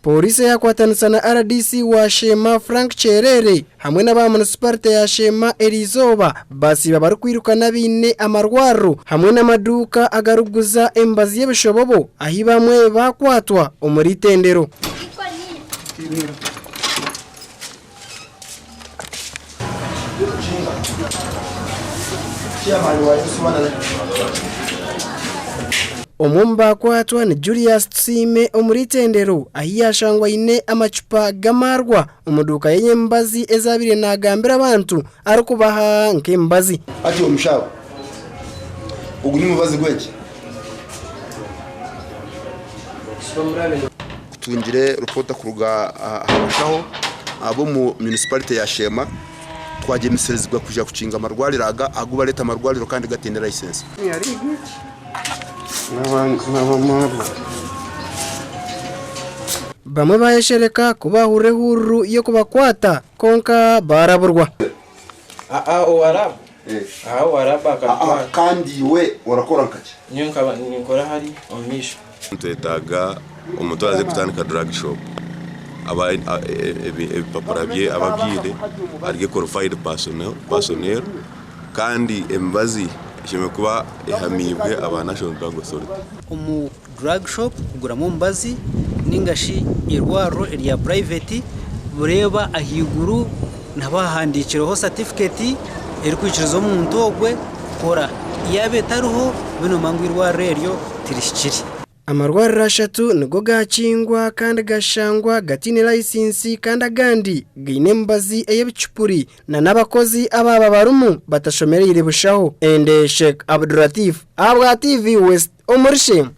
Pooriisi eyakwatanisa na RDC wa Sheema Frank Kyerere hamwe n'aba munisiparite ya Sheema eriizooba basiiba barikwiruka n'abaine amarwariro hamwe n'amaduuka agarikuguza emibazi y'ebishobobo ahi bamwe baakwatwa omuri itendero. Omwe omu baakwatwa ni Julius Tusiime omuri Itendero ahi yaashangwa aine amacupa g'amaarwa omu duuka ye y'emibazi ezi abaire naagambira abantu arikubaha nk'emibazi. Hati omushaho, ogu n'omubazi gw'enki? Tutungire rupoota kuruga aha bashaho ab'omu munisipalite ya Sheema twagyemeserezibwa kwija kukinga amarwariro aga ahu bareeta amarwariro kandi gataine layisensi. Bamwe baayeshereka ku baahurira ehururu y'okubakwata kwonka baaraburwa. Kandi iwe orakora nkaki? Nitwetaaga omuntu oraaze kutandika drug shop ebipapura bye abe abyiine ari qualified personnel kandi emibazi eshemereire kuba ehamiibwe aba National Drug Authority. Omu drug shop kuguramu omubazi ninga shi eirwariro erya purayiveti reeba ahaiguru nihaba hahandiikireho satifiketi erikwikiriza omuntu ogwe kukora. Yaaba etariho mbwenu noomanya ngu eirwariro eryo tirihikire. Amarwariro ashatu nigo gaakingwa kandi gashangwa gataine layisinsi kandi agandi gaine emibazi ey'ebicupuri n'abakozi abaaba barimu batashomereire bushaho. Ende Sheikh Abdulatif ahabwa TV West omuri Sheema.